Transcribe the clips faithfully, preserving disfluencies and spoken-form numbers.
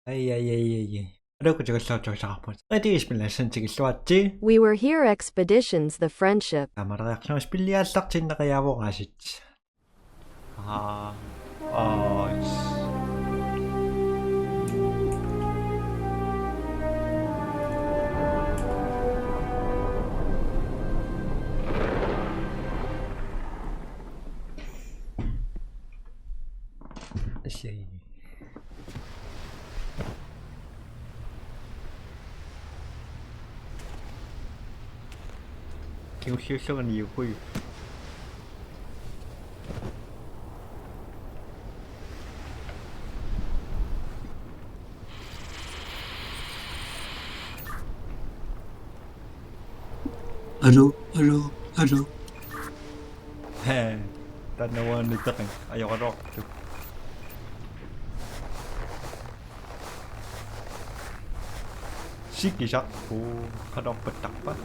Ai, ai, ai, ai, ai. Aluukkut tigulluartussaqarpugut. Ati ispillassan tigulluarti. We were here expeditions, the friendship. Tamaleriarlugu spilliaallartinneqiaavorasit. Aa. Aa. Asai. Kingulliullugani ukui. Aluu, aluu, aluu. Hee, taanna uani taqan ajoraluartoq. Sikisarput qanorpattarpa?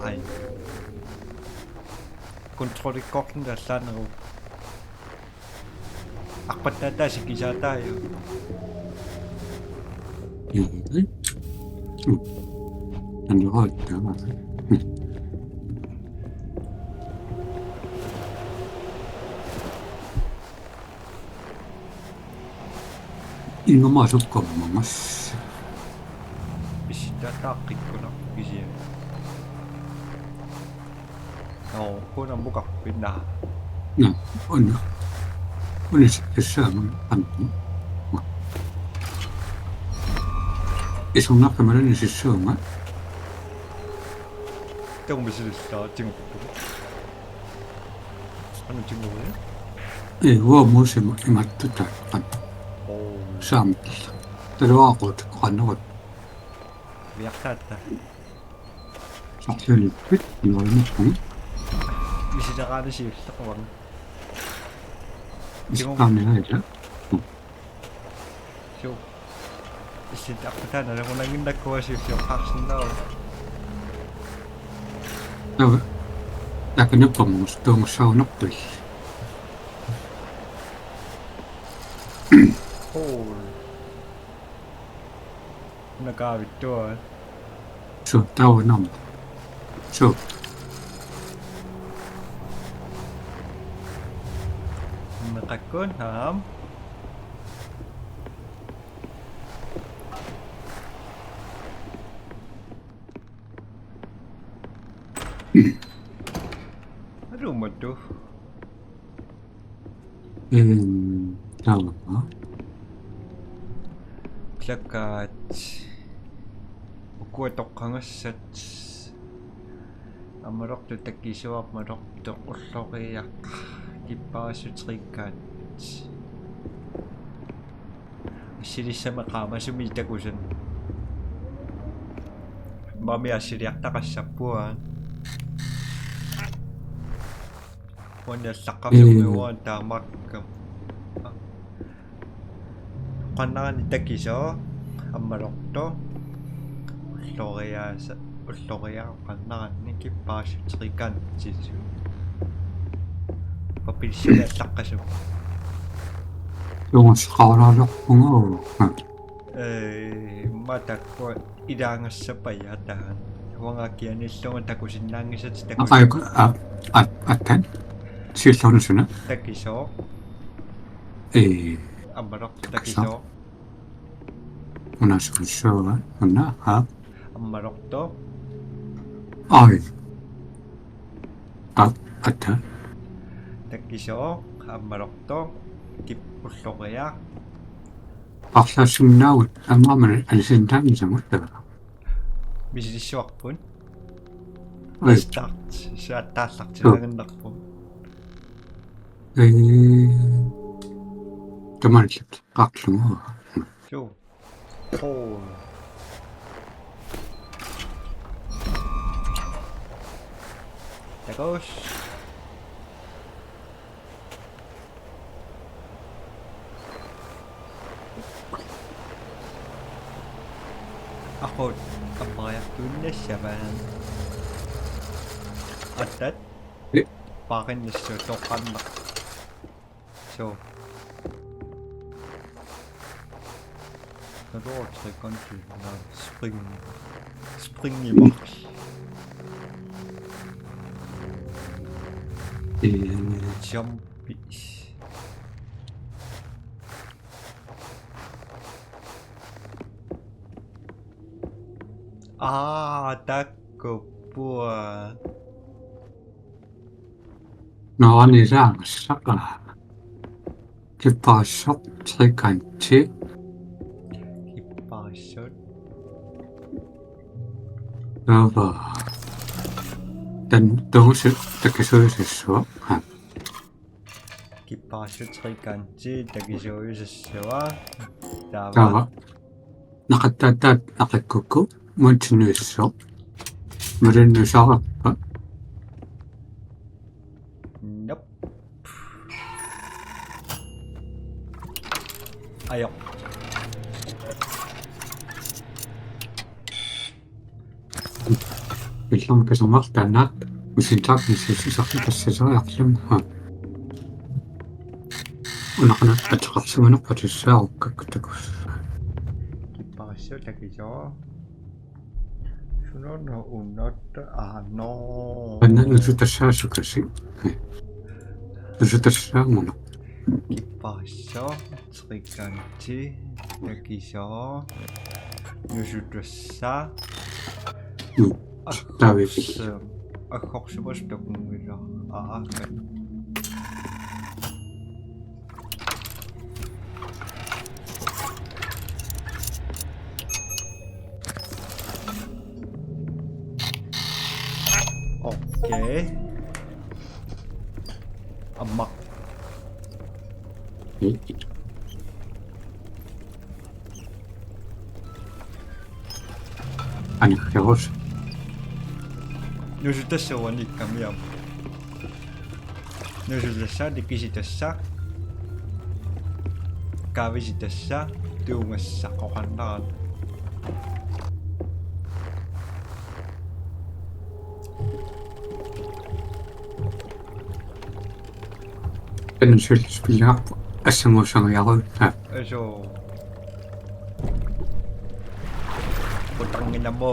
Ai. Kontrollikkoorluni allaaneruvoq. Arpattaataa sikisaataajuk. Mhm. Mm. Anjoraluartoq. Inuma sukkammangas. Pisitaataaqqikkuna kisianni. Joo, kuna muka pinna. Naa, una. Una sissaama anna. Isunga kamera ni sissaama. Tungmi silista tingukku. Anu tingukku. Ee, uagut ima-, imattuta. Oo. Saamtalla. Taluaqut, qannerut. Viaqtaatta. Saxlulippit, nuannerpun. Misileraani siulleqquan. Ispaaniaja. Suu. Issit arpataana nakunannginnakkua siulleqqaarsinnaavoq. Tava. Takanappamus tuumassagunarput. Cool. Una kaavittua. Suu, taava naamik. Suu. Meqakkut, aam. Aluummatu. Ehm, taava. Plakaat. Ukua toqqagassat. Ammalortoq takisuarmalortoq ulloriaq. Kippaassuteqigaatit. Assilissama qaamasumi takusan. Mami assiliartaqassappunga. Uani allaqqaviumiuan taamaakka. Qannaani takisoq ammalortoq. Ulloriaasa, ulloriaq qannaani kippaassuteqigaatit. Papilsimi allaqqasut. Tungas qaaraalerpunga. Ee, matakkua ilaangassapajaa taanna. Uanga kianillunga takusinnaanngisatit taku-. Aa, aa, aa, attan. Siullernisuna. Takisoq. Ee. Ammalortoq takisoq. Takisoq. Una suussuuva, una, aa. Ammalortoq. Ai. Aa, atta. Takisoq, ammalortoq. Kip-, ulloriaq. Arlaassunnaagut, aamma anisinnaanngisagut taava. Misilissuarput. Ai. Start, siattaallartilaannginnarpoq. Ee, tamanillat, qaarlugu. Suu. Cool. Takuss. Aqut ammariartuinnassavaat. Attat. Ee. Paaqinnassuup toqqaannaq. Suu. Naluara tre gange. Nå, spring. Spring i mark. Øh, Jumpy. Ah, takukkua. Nå, nilaangassaq. Kipparissoq tre gange ti. Kipparissoq. Taava. Taanna tungujussuaq takisuujussua. Ha. Kipparissoq tre gange ti takisuujussua. Taava. Taava. Naqattaataat naqikkukku muntinnuissoq. Malinnusaarpa. Nope. Ajoq. Illam kasumar taanna. Usintaaq missusisarlu tassaseriarlum. Ha. Unaqana ateqarsimanerpatissaarukkakkutakus. Kipparissoq takisuuvoq. Sunona unatta, ah, no. Anna nusutassaasukasi. Nusutassaamuna. Kipparissoq tre gange ti takisuuvoq. Nusutassaq. Mm. Taavik. Aggorsimasut takunngilaq. Aa, aa. Okay. Aamma. Annertoorus. Nusutassaq uanikkamiuk. Nusutassaq, tikisitassaq. Kaavisitassaq, tuugassaq, oqarnera. Annertoorus pillaa assanguussangajaaru. Ha. Aso. Qutannginnama.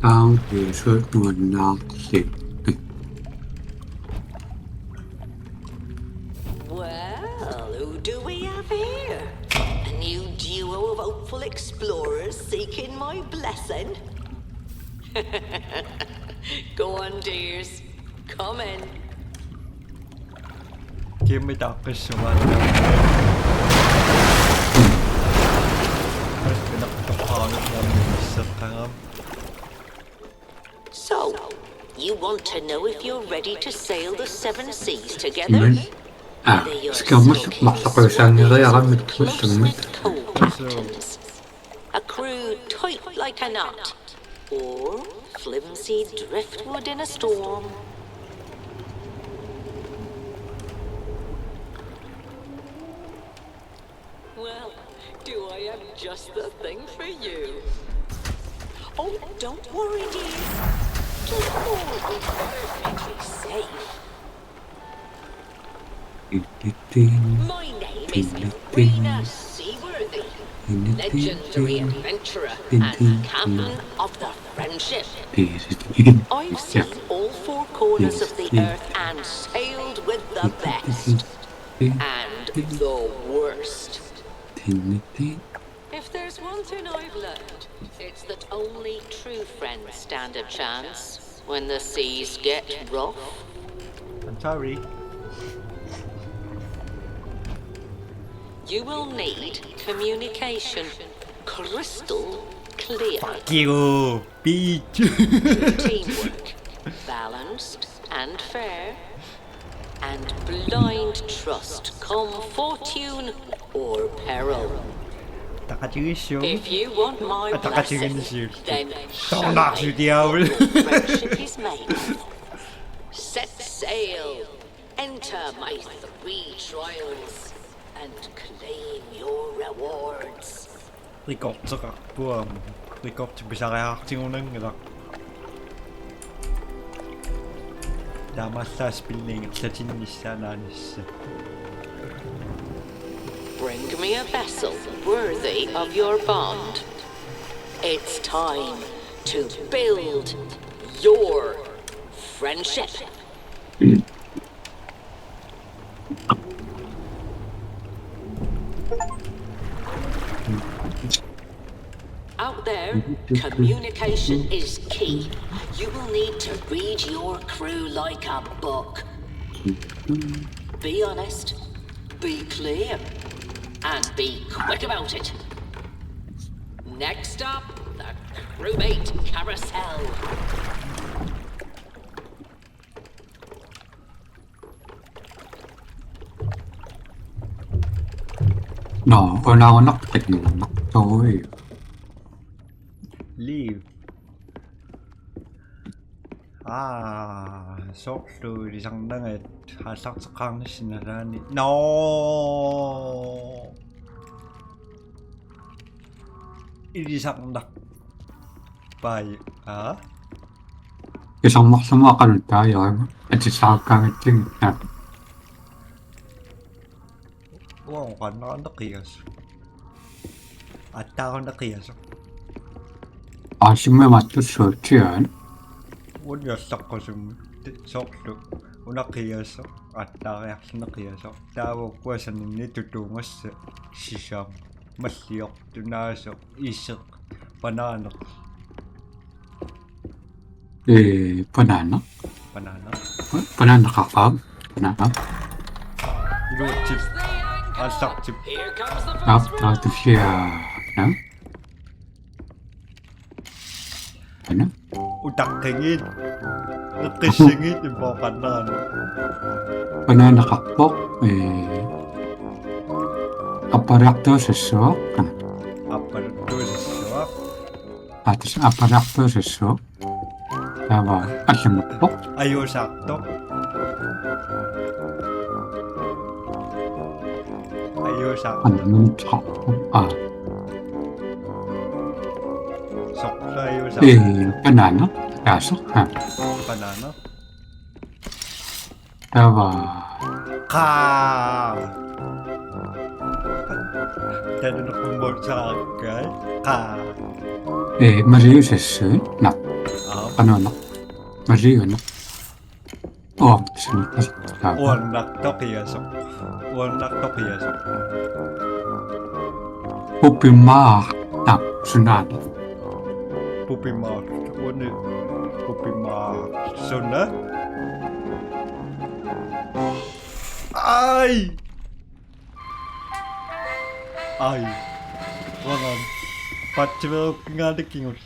Aamma suut nuannaarli. Well, who do we have here? A new duo of hopeful explorers seeking my blessing? Go on, dears. Come in. Kimmit aaqqissumaat. Aspenak toqqaanut nammi misseqqagam. So, you want to know if you're ready to sail the seven seas together? Men, ah, Whether your skærmut silk is marloqiusaanngeriarami close tullummik. with cold mountains, a crew tight like a knot, or flimsy driftwood in a storm. Well, do I have just the thing for you? Oh, don't worry, dear. Get aboard. We're perfectly safe. My name is Marina Seaworthy, legendary adventurer and captain of the Friendship. I've seen all four corners of the earth and sailed with the best and the worst. If there's one thing I've learned, it's that only true friends stand a chance when the seas get rough. I'm sorry. You will need communication crystal clear. Fuck you, bitch. Teamwork, balanced and fair, and blind trust come fortune or peril. Taqatigiissuugut. If you want my Ataqatigiinnissiuk. Blessing, then Tornaarsu diaavul. Your friendship is made. Set sail, enter my three trials, and claim your rewards. Rekordeqarpoq aamma. Rekordi pisariaqartigunanngilaq. Taamaallaat spilli ingerlatinnissaa naanissaq. Bring me a vessel worthy of your bond. It's time to build your friendship. Out there, communication is key. You will need to read your crew like a book. Be honest, be clear, and be quick about it. Next up, the crewmate carousel. Nå, og navnet. Liv. Aa, soorlu ilisarnagit aallarteqqaarnissinni nalaani. Nå. Ilisarnaq. Pai. Aa. Ilisarnarlunga qanoq taajarama. Atissaakkaangatsigit. Uanga qannaanaq qiasoq. Attaarunaq qiasoq. Aasimmi mattussuutsiaan. Uani allaqqusummi soorlu una qiasoq, attaariarluni qiasoq. Taava ukua saninni tutuugassaq sisam. Malliortunaasoq, iseq, banaaneq. Ee, banaaneq. Banaaneq. Banaaneqarpaa. Banaaneq. Iluatsip. Aallartip. Aap, taava tullia. Naa. Ana. Utaqqigit. Eqqissigit impoqannaana. Banaaneqarpoq. Ee. Appariartuusassuaq. Appariartuusassuaq. Aatas appariartuusassuaq. Taava allamuppoq. Ajuusaartoq. Ajuusaartoq. Anna minuttoq. Aa. Soqqa ajuusaartoq. Ee, banaaneq. Taasoq. Ha. Banaaneq. Taava. Qaa. Tanuneqummuussaakkai. Qaa. Ee, maliusassuit. Naa. Aa. Qanoq. Maliuneq. Oo, sinneqasoq. Uannartoq qiasoq. Uannartoq qiasoq. Pupimaaq. Naa, sunaana. Pupimaaq. Uani pupimaaq. Suna. Ai! Ai. Uanga. Pattiveerukkingaannakkut.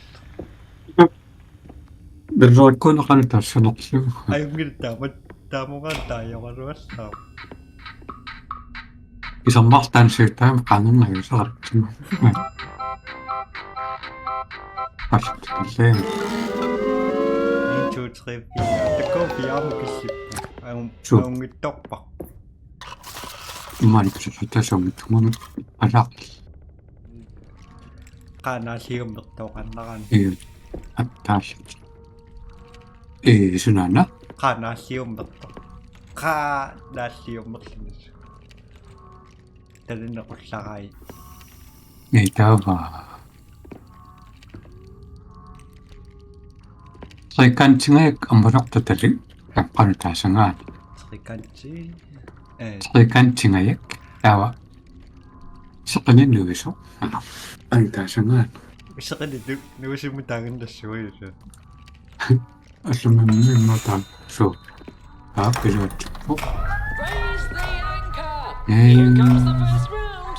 Berroikkuuna qanoq tassanerlugu. Ajunngilaq taamat taamunga taajoraluassaq. Isummerlugu taanna siuttaam qanunna ajusaqartuma. Passalle. En, to, tre, fire. Takuuk fire mukissi. Ajun-, Su. Ajunngitsorpaq. Imaani pisaqattaasuumik tungaanut alaaq. Qaa naalliummertooqannarani. Ee, attaallat. Ee, sunaana. Qaa naalliummertoq. Qaa naalliummerluni. Talinnequllarai. Ee, taava. Trekantingajak ammalortutalik. Taqqanu taasangaani. Trekanti. Ee. Trekantingajak. Taava. Seqineq nuisoq. Anu taasangaani. Seqineq nu-, nuisimmi taanna tassuajusu. Asumimmi immaqa taanna. Su. Aa, piluat. Oh. Raise the anchor. Ee. Here comes the first round.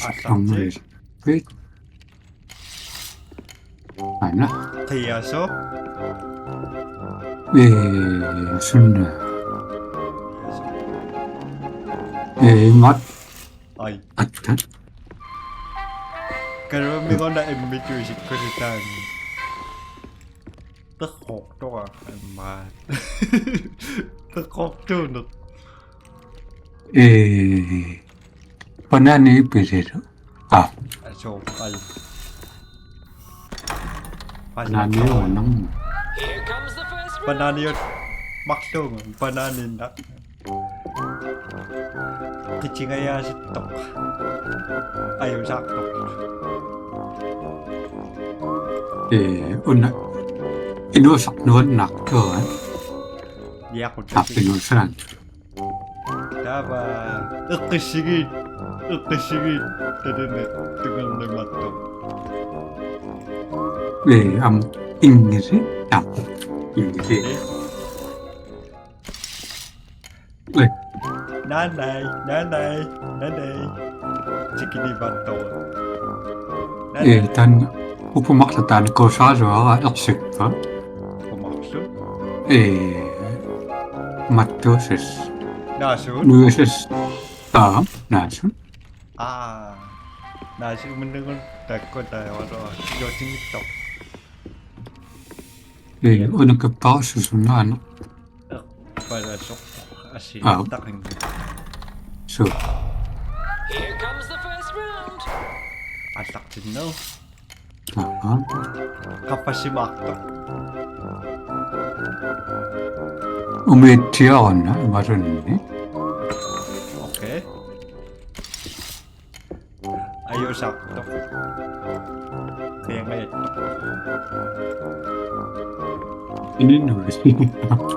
Asummi. Pit. Aana. Qiasoq. Ee, suna. Ee, mat. Ai. Atta. Kaluammigoona immitu isikkusitaani. Peqqortoq aamma. Peqqortuuneq. Ee. Banaani pisilu. Aa. Asooq, ai. Banaani unam. Here comes the first round. Banaaniut. Marluugu banaaniinnaq. Qitingajaasittoq. Ajuusaartoq. Ee, una. Inuusaq nuannaartoq. Niaqut. Appinuusaan. Taava eqqissigiit, eqqissigiit, taanna tungernimaattoq. Ee, am, inngisi, am, inngisi. Ee. Naanai, naanai, naanai. Tikinimaattoq. Naanai. Ee, taanna uku marluk taanna kuusaaluara ersippa. Uku marluk? Ee, mattuusis. Naasuut? Nuisis. Aa, naasuut. Aa, naasuut minnigun takko taavalo. Jotinngittoq. Ee, unakkappaassusungaana. Eqqalasoq. Aa. Assigiittaqanngilaq. Suu. Here comes the first round. Aallartinneq. Aha. Qaffassimaartoq. Umiatsiaruna imaluunniit. Okay. Ajuusaartoq. Qiangajattoq. Ininnuis.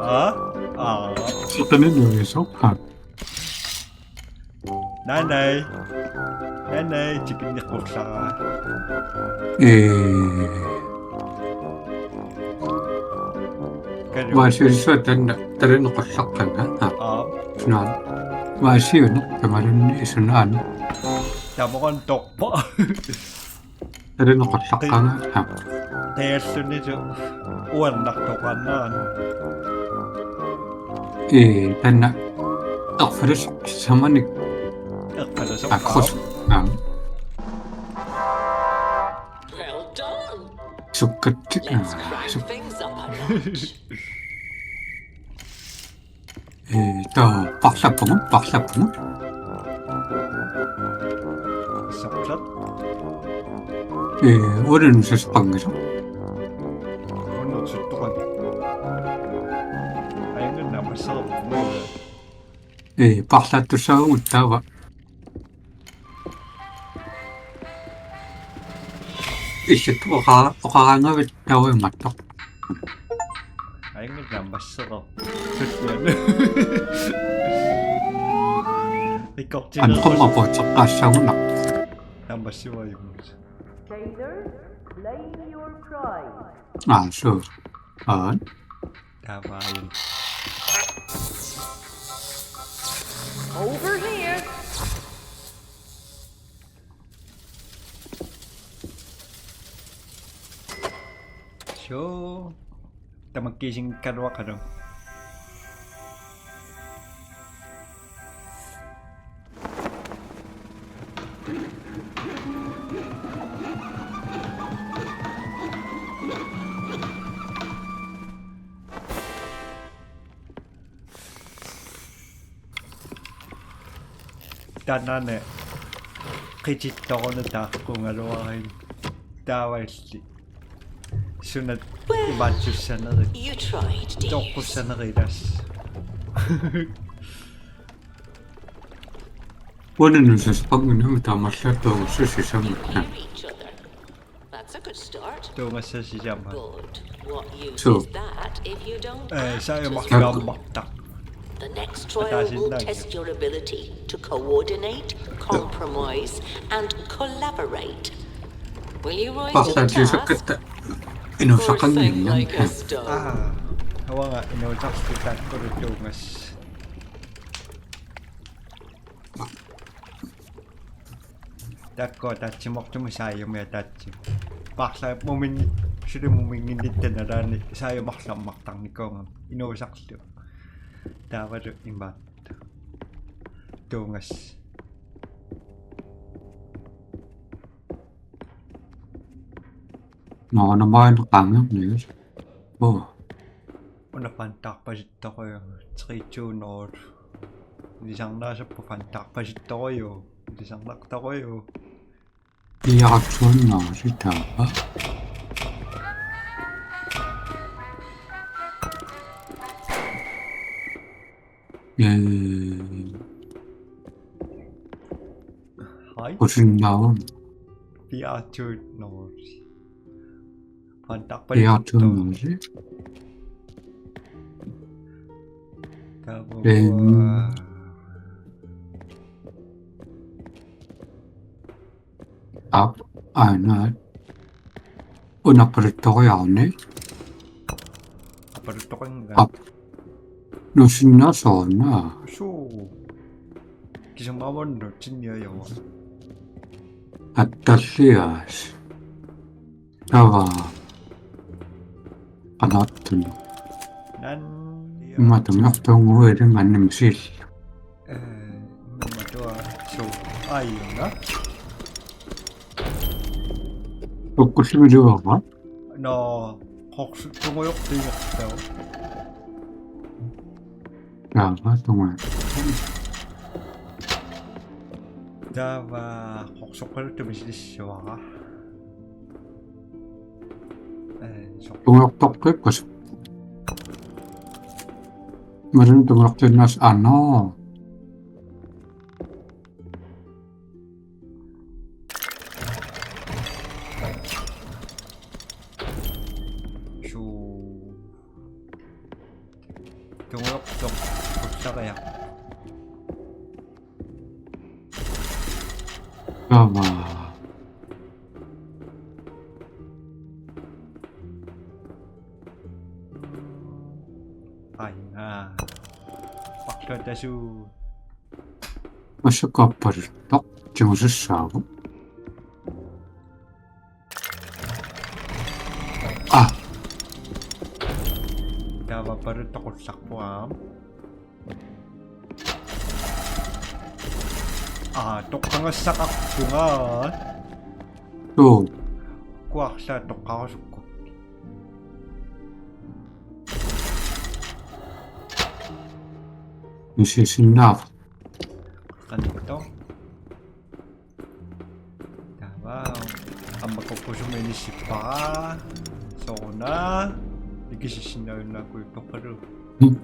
Aa? Aa. Siqaninnuisoq. Haa. Naanai. Naanai, tikinneqqullaraa. Ee. Kalu. Maasiussua taanna, taanna qulleqqanna. Aa. Aa. Sunaana. Maasiuna, tamalunni sunaana. Tamoqan torpa. Taanna qulleqqanna. Aa. Qiallunilu uannartoqannaana. Ee, taanna. Erfalasoq samanik. Erfalasoq. Akros. Aa. Well done. Sukkat. Let's crank things up a notch. Ee, taava parlappugut, parlappugut. Saplat. Ee, uanunnut susoqanngisoq. Uanunnut suttoqan. Ajanganna massareerpunga. Ee, parlaattussaavugut taava. Illit oqa-, oqaraangavit taava imaattoq. Aingit nammassero. Sulliani. Rikortineerus. Anqumma pootseqqaassagunaq. Nammassivajugut. Sailor, blame your crime. Aa, suu. Aa. Taava. Over here. Suu. Tamakkiisinngikkaluaqalu. Taannaana qitittoruna taaqqugaluarin taava illit. Suna imaattussanerit. You tried, dear. Toqqussanerit ilaas. Uanunnut susoqannginnami taamaallaat tuugassaaq sisamat. Hear each other. That's a good start. Tuugassaaq sisamat. Good. What use is that if you don't practice? Suu. Ee, saajumarluarmartaq. The next trial will test your ability to coordinate, compromise, and collaborate. Will you rise to the task or sink like a stone? Aa, uanga inuusarluta takkulu tuugassaaq. Taakku ataatsimoortumik saajumik ataatsimik. Paarlaamik muminni, suli muminnginnitta nalaani saajumarluarmartarnikuugami. Inuusarlu. Taavalu imaattoq. Tuugassaaq. Nå, nå, må jeg en gang, Niels. Åh. Una fantaarpasittorujuk, tre to nul. Ilisarnaasarput fantaarpasittorujuk. Ilisarnartorujuk. Iartuunnaasi taava. Ee, Hej. Kusinnaavun. Piaartuunnarlusi. Pantarpalutto. Piaartuunnarlusi. Taava. Em. Aap, aana. Una appaluttoriaruni. Appaluttoqannga. Aap. Nusinnasooruna. Suu. Kisamaavannut sinniajawa. Attalliaas. Taava. Qanaattun. Nan. Imma tunngortuunnguit mannim siil. Eh, imma tua su aajuna. Ukkullimi luarva. Nå, qorsu-, tungujortuinertau. Taava tunguja. Taava qorsoqqaluttumik silissavara. Eh, soq. Tungujortoqqippasi. Malun tungujortuinnaas anaa. Suu. Tungujortoq ullariaq. Taava. Aina. Paqlatasu. Massakkut appaluttoq tigusassaagut. Ah. Taava appaluttoq ullarpoq aamma. Aa, toqqagassaqarpunga. Tuu. Kuarlaat toqqarusukkukku. Misisinnaavat. Qanittoq. Taava. Aamma kukkusumik inissippara. Sooruna. Ikisissinnaajunnaarpara. Hmm.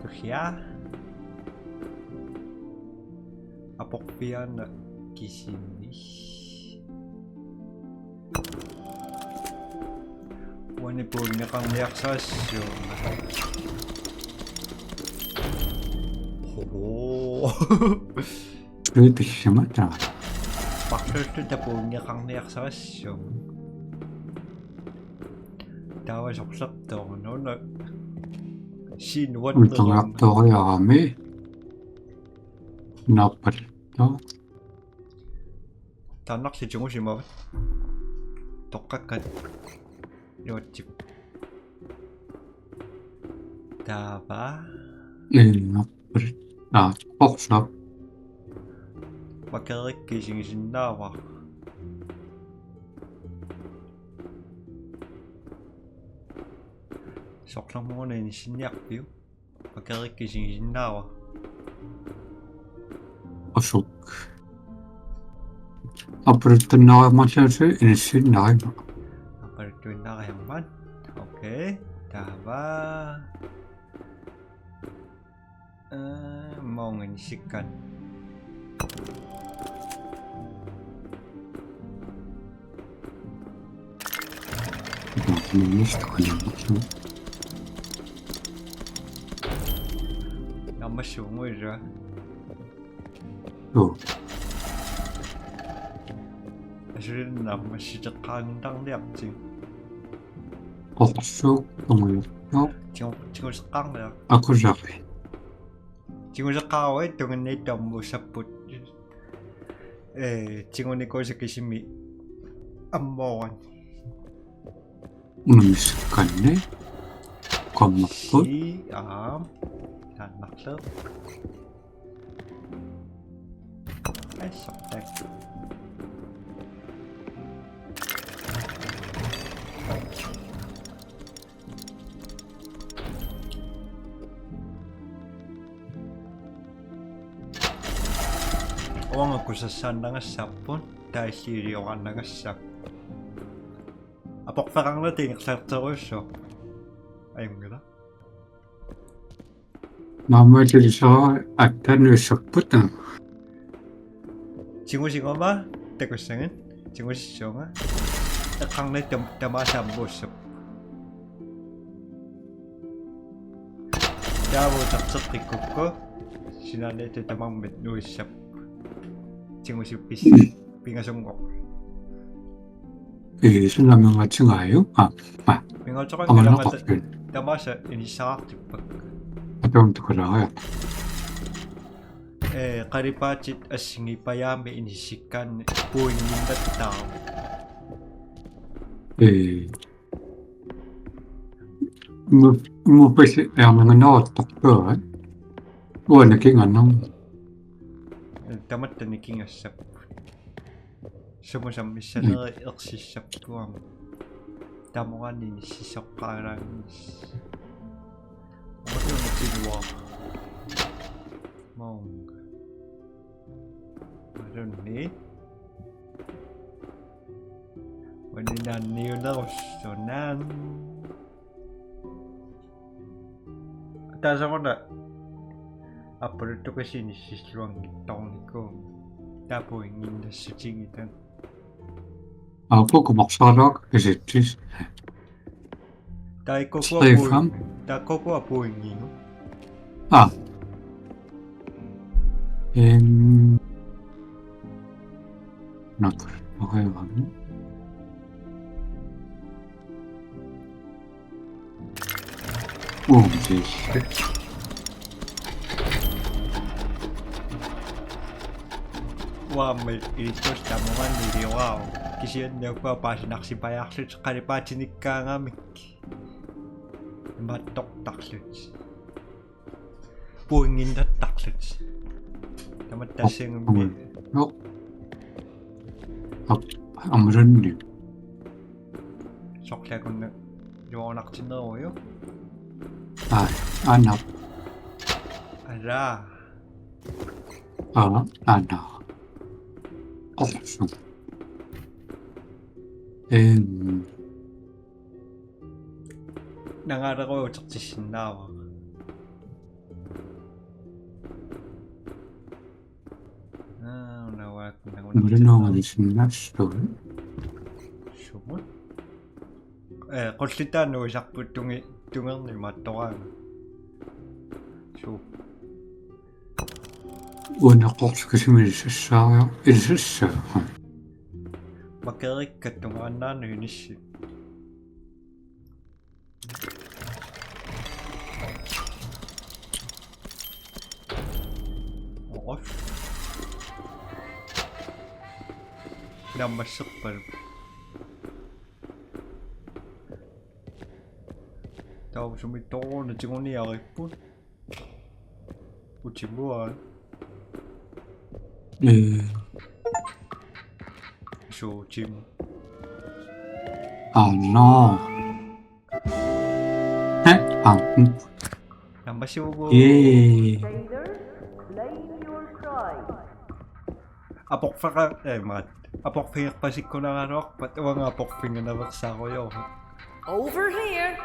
Tullia. Aporfiana kisimi. Uani puinngeqarniarsarissuu. Hoo. Tui pissimata. Paqlulluta puinngeqarniarsarissuu. Taava sorlertoq nuuna. Sinuat. Untungartoriarami. Naappaluttut. Taannarli tigusimavat. Toqqakkat. Iluatsip. Taava. Iluatsip. Aa, orsap. Makerikkut isigisinnaavara. Sorlermut una inissinniarpiuk? Makerikkut isigisinnaavara. Usuk. Appaluttuinnariarmallusi inissiinnarima. Appaluttuinnariarmat. Okay. Taava. Eh, maunga inissikkaanni. Mista kuninngisut. Naammassivugut ilaa. Joo. Asuli naammassiteqqaannarniartigu. Qorsuup tungujortoq. Tigu-, tiguseqqaarniartigu. Akusari. Tiguseqqaaruit tunginniittarmussapput. Ee, tigunikuusoq kisimi ammoorani. Unammissikkanni. Kammapput. Si, aam. Taannarleq. Assartak. Uanga kusassaannagassaapput, taava illit ilioraannagassaapput. Aporfeqarnata ingerlaartorujussuaq. Ajunngilaq. Naammaatilisara attanuissapput. Tigusiguma takussagut. Tigusissuunga. Eqqarnit tam-, tamaasa ammuussap. Taava uterteqqikkukku. Sinaaniittut tamarmik nuissap. Tigusippis pingasunngooq. Ee, sunamangatigaaju. Aa, aa. Pingasoqanngilanga ta-, amanaqarpin. Tamaasa inissaqartippakka. Atuam tukulaaja. Ee, qalipaatit assigiipajaammi inissikkaanni puinnginnattaaq. Ee. Mu-, mupasi aamanganoortarpaa. Uana kinganam. Tamatta nikingassappat. Sumut sammissaneri ersissappugut. Tamoraanni inissisoqqaalaanngis. Umatuna tiluaq. Maunga. Marunni. Uninnaanniunerussunan. Taasaruna appaluttukasinississuanngittornikuuvoq. Tapuinnginnassutigitan. Aa, kukumarsaraluaq isitsis. Taikkukkua Stefan. Pui-, taakkukua puinnginut. Aa. Em. Not. Okay, man. Oh, jeez. Uammit ilittussat tamunngaanniit ilioraaruit. Kisianni uku paasinarsipajaarlutik qalipaatinikkaangamik. Imaattortarlutik. Puinnginnattarlutik. Tamatta tassagummi. No. Ap-, amerlandi. Sorlakunna juornartinneruju. Ai, anna. Ala. Aa, anna. Awesome. Em. Nangaleruutertissinnaavara. Aa, una uaakku nangunertinnaa. Nulinoonga sinnassuu. Sumut? Ee, qullitaa nuisarput tungi-, tungerni mattoraanga. Suu. Una qorsukisimili sassaariaq ilisassaa. Makerikkat tungaannaanut inissi. Oqos. Nammasserpaluk. Taava sumi tooruna tiguniaripput. Utimua. Ee. Suu, Tim. Oh no. Heh? Ah, mm. Nammasivugut. Yay. Sailor, blame your pride. Aporfeqa-, eh, maat. Aporfigerpasikkunaraluarpat uanga aporfiginaveersaarujoorput. Over here.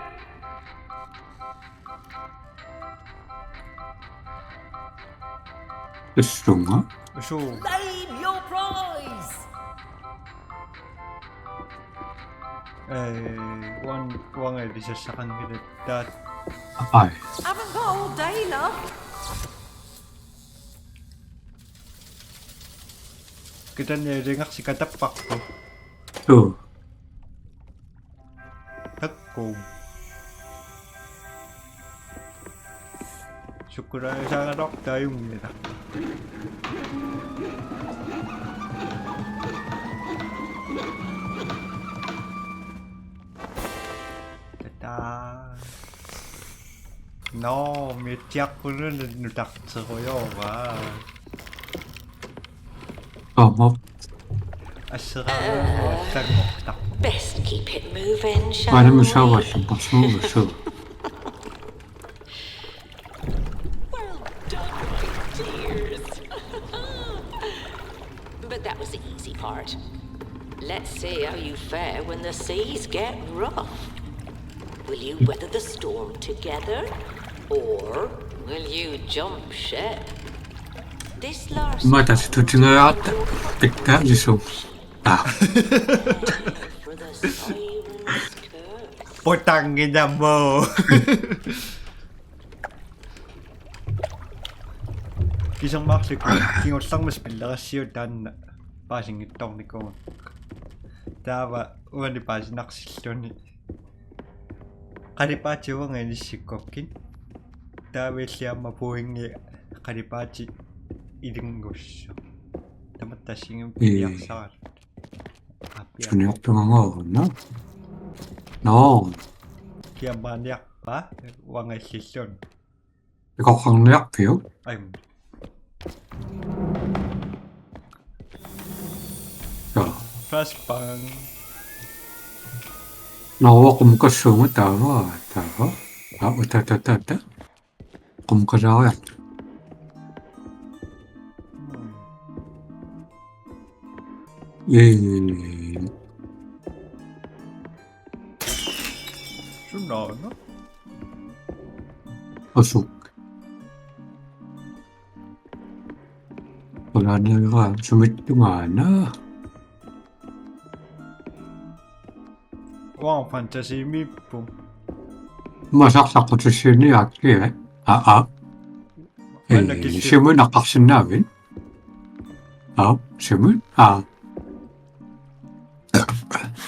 Issunga. Suu. Claim your prize. Eh, uan-, uanga ilisassaqanngilattaaq. Ai. Haven't got all day, love. Kitani ilingarsi katapparput. Suu. Takkuu. Sukkulaajusaagalortaajunngilaq. Tataa. Nå, miatsiarpununa nutarterujoorpaa. Aamma. Asseraluarluartanngortarpoq. Best keep it moving, shall we? Aana musaavallun parsuuvissu. Well done, my dears. But that was the easy part. Let's see how you fare when the seas get rough. Will you weather the storm together, or Will you jump ship? This last Mä tassa tutingajatta pittaa lisu. Ah. For the siren's curse. Potangidamo. Isumaqarluni kingullermik spillerassiuk taanna paasinngitsoornikuugakku. Taava uani paasinarsilluni. Qalipaatit uanga inissikkukkit. Taava illit aamma pointi qalipaatit ilinngussaq. Tamatta assingimmik Ii. Piarsaralutit. Aa, piar- Suniortungaangaaruna. Nå. Kiammaaniarpa uanga illilluunniit. Ikorrarniarpiuk? Ai. Ja. Flashbang. Nå, qummukassuunga taava, taava. Aa, uta, ta, ta, ta. Qummukalaariarta. Ee. Sunaana? Asuk. Qulaaniaraa sumittungaana. Uanga fantasimiippunga. Masarsaqqutissiiniakkit. Aa, aa. Aana Ee, kissi- siumut naqqarsinnaavit? Aa, siumut? Aa.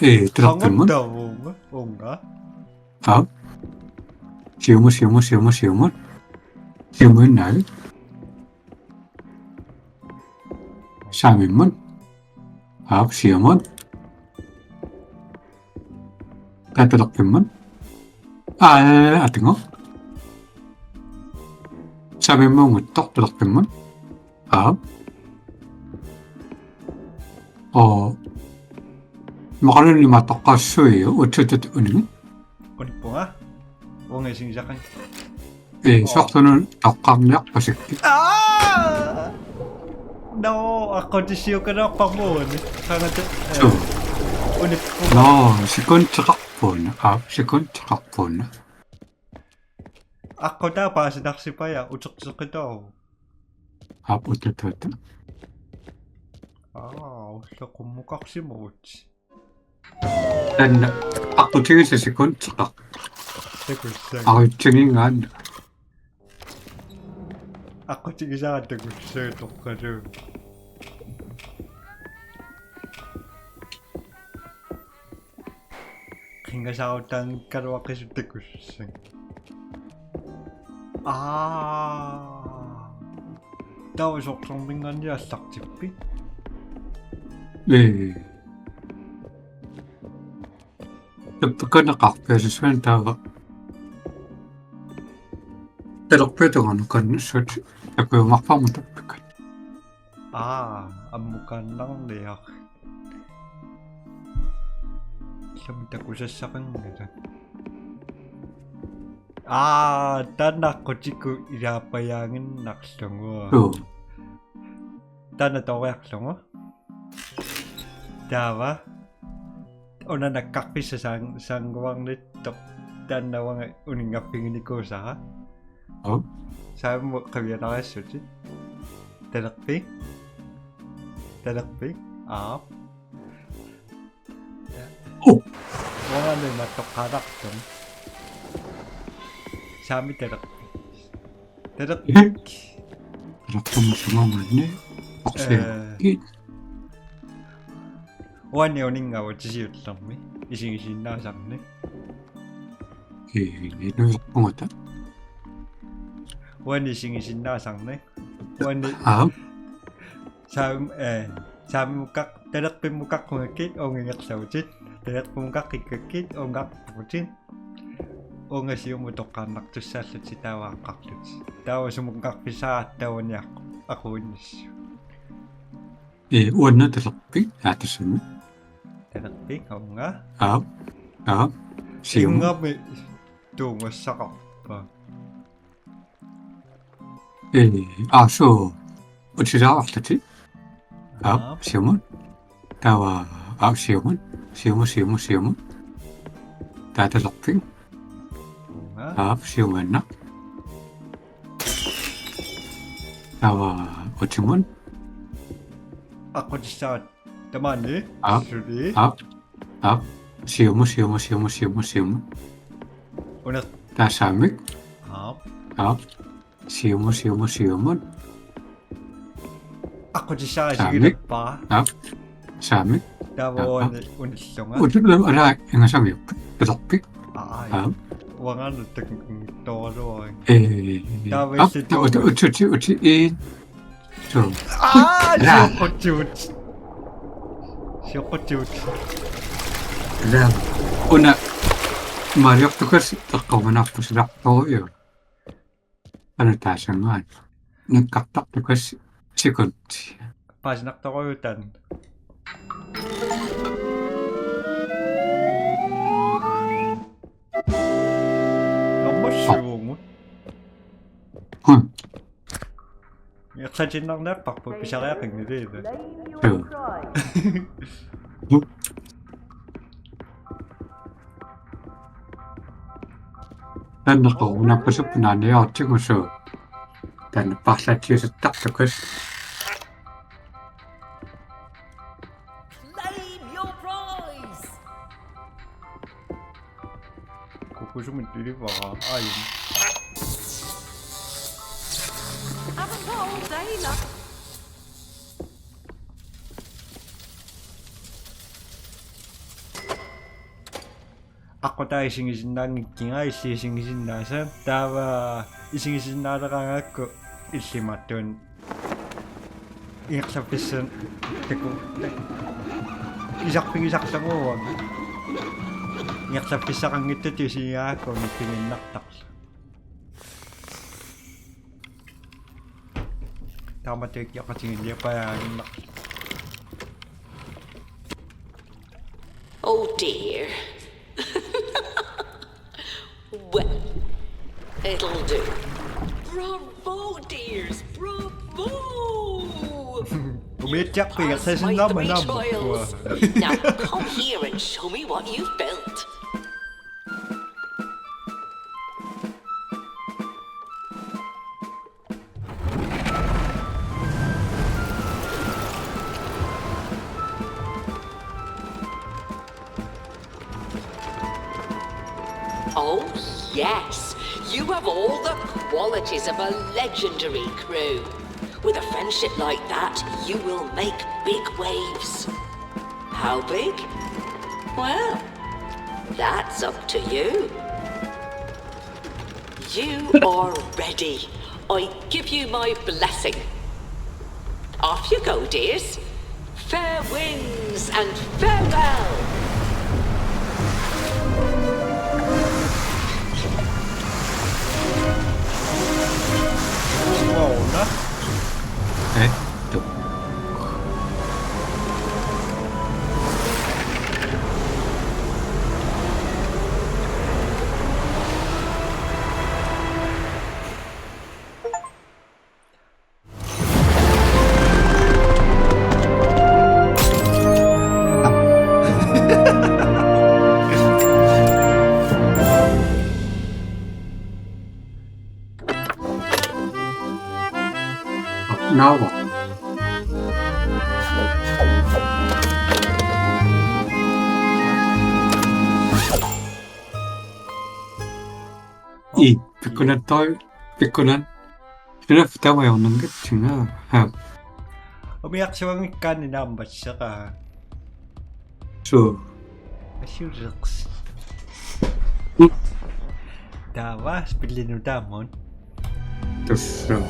Ee, talerpimmut. Sanguttavuunga, uunga. Aap. Siumut, siumut, siumut, siumut. Siumuinnaq. Saamimmut. Aap, siumut. Taava talerpimmut. Aa, atingo. Saamimmuunngitsoq talerpimmut. Aap. Oo. Maqanunni matoqqassui utsutut unimi. Unippunga. Uunga isigisaqanngilaq. Ee, oo. Soorlu una toqqarniarpasikki. Aa! Nå, aqqutissiuukkaluarparput uani. Qangata, ee, suu. Unippunga. Nå, sekunteqarput una. Aap, sekunteqarput una. Aqqutaa paasinarsipaja uterteqqitaa. Aap, uterteqqitaa. Aa, ulloq qummukarsimavugut. Taanna aqqutigisaq sekunteqarpoq. Takussaagut. Arutsigigaanna. Aqqutigisara takussaagut toqqalu. Qingasaarutaanngikkaluaqisut takussaagut. Aa. Taava soorlu uminngaanniit aallartippit? Ee. Tappakaneqarpiassuan taava. Talerpiata tungaanut kannassut takujumaarparma tappakani. Aa, ammukaannarniaq. Ilami takusassaqanngilaq. Aa, taanna aqqutikkut ilaappajaannginnarlugu. Suu. Taanna toriarlugu. Taava. Una nakkarfissaq saang-, saannguarnittoq taanna uanga uninngarfiginikuusara. Aap. Saamimmut qivialaarissutsit. Talerpit. Talerpit. Aap. Oo. Uanga imattoqqaalaartunga. Saami talerpit. Talerpit. Talerpummi sumamanni. Oqsi. Ee. Ki. Uani uninngavoq tisiullermi. Isigisiinnaasarni. Ee, inuiaqpunga taava. Uani isigisiinnaasarni. Uani. Aap. Saam-, ee, saamimukkaq-, talerpimmukaqqungakkit uunga ingerlavutit. Talerpimmukaqqikkakkit uunga arputit. Uunga siumut toqqaannartussaallutit taava aqqarlutit. Taava sumunngarfissaq taavani aq-, aquinnissi. Ee, uanga talerpit, aa, tassami. Talerpit, uunga. Aap, aap. Siumut. Ingammik tunngassaqarpa. Ee, aa, suu. Utsilaarlutit. Aap, aap. Siumut. Taava, aap, siumut. Siumut, siumut, siumut. Taava talerpit. Aap. Aap, siumuinnaq. Taava utimut. Aqqutissaat tamaani. Aap. Suli. Aap. Aap. Siumut, siumut, siumut, siumut, siumut. Una. Taassaamik. Aap. Aap. Siumut, siumut, siumut. Aqqutissaat. Saamik. Sigilappaa. Aap. Saamik. Taava. Aap. Uani unillunga. Utulam ala ingasamiuk. Pilerpik. Aa, aa. Aap. Uangaanut takkunngittooraluarlunga. Ee. Taava. Aap, illit uti, uti, uti, uti, ee. Suu. Aa, ala. Sioqqutsivutit. Sioqqutsivutit. Ala. Una maaliortukassi eqqormanarpoq silartoruju. Ana taasanngaat. Nakkartartukassi sekundi. Paasinartorujuuvoq taanna. Nammassivugut. Hmm. Ingerlatiinnarniarparput pisariaqanngilaq. Suu. Taanna qoorunaapasuppunga naaniartigu suu. Taanna paarlaatsiusuttartukas. Claim your prize! Kukusumik tulivara aajuna. Haven't got all day, love. Aqqutaa isigisinnaanngikkiga illit isigisinnaasat taava isigisinnaaleraangakku illit imaattunik ingerlaffissanik taku-, tak-, isarfigisarlugu uanga. Ingerlaffissaqanngitsutut isigigaangakku uniffigiinnartarlunga. Taamatut ikioqatigiinniappajaannaq. Oh dear. Well, it'll do. Bravo, dears, bravo! Umiatsiarpit. Pass my three trials. Now come here and show me what you've built. Oh, yes. You have all the qualities of a legendary crew. With a friendship like that, you will make big waves. How big? Well, that's up to you. You are ready. I give you my blessing. Off you go, dears. Fair winds and farewell. Wow, na. Eh, tuh. Naava. Ii, pikkunattoq, pikkunat. Suna taama ajornannginnatsigu. Ha. Umiarsuanngikkaanni naammasseqaaq. Suu. Assuleqs. Mm. Taava spillinut taamatut. Tassa.